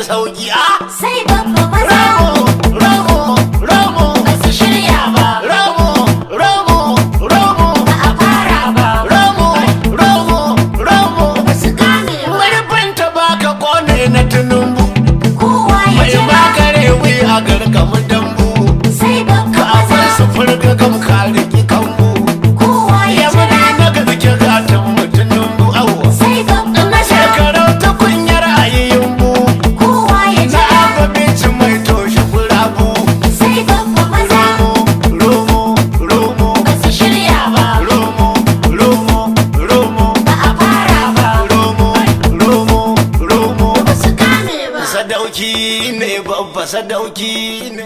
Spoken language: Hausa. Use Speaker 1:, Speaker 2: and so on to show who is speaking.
Speaker 1: Sauki a.
Speaker 2: Sai babba maza.
Speaker 1: Romo, romo, romo.
Speaker 2: Ba su shirya ba.
Speaker 1: Romo, romo, romo.
Speaker 2: Ba a fara ba.
Speaker 1: Romo, romo, romo.
Speaker 2: Ba su gane ba.
Speaker 1: Murfinta baka kone na Tinubu.
Speaker 2: Kowa ya
Speaker 1: Mai
Speaker 2: jira.
Speaker 1: makare wi a garkamu dambu.
Speaker 2: Sai babba
Speaker 1: Ka
Speaker 2: maza.
Speaker 1: su furga gam ka riki kambu.
Speaker 2: Kowa ya
Speaker 1: Ya
Speaker 2: jira.
Speaker 1: muna na gaske gatan mutunumbu awo.
Speaker 2: Sai babba maza.
Speaker 1: Shekarau ta kunyar ayyumbu.
Speaker 2: Kowa ya
Speaker 1: Na
Speaker 2: jira.
Speaker 1: abinci mai toshe gurabu.
Speaker 2: Sai babba maza.
Speaker 1: Romo, romo,
Speaker 2: Ba su shirya ba.
Speaker 1: romo, romo, romo.
Speaker 2: Ba a fara ba.
Speaker 1: Romo, romo, romo.
Speaker 2: Ba su gane ba.
Speaker 1: Sadauki ne babba, sadauki ne.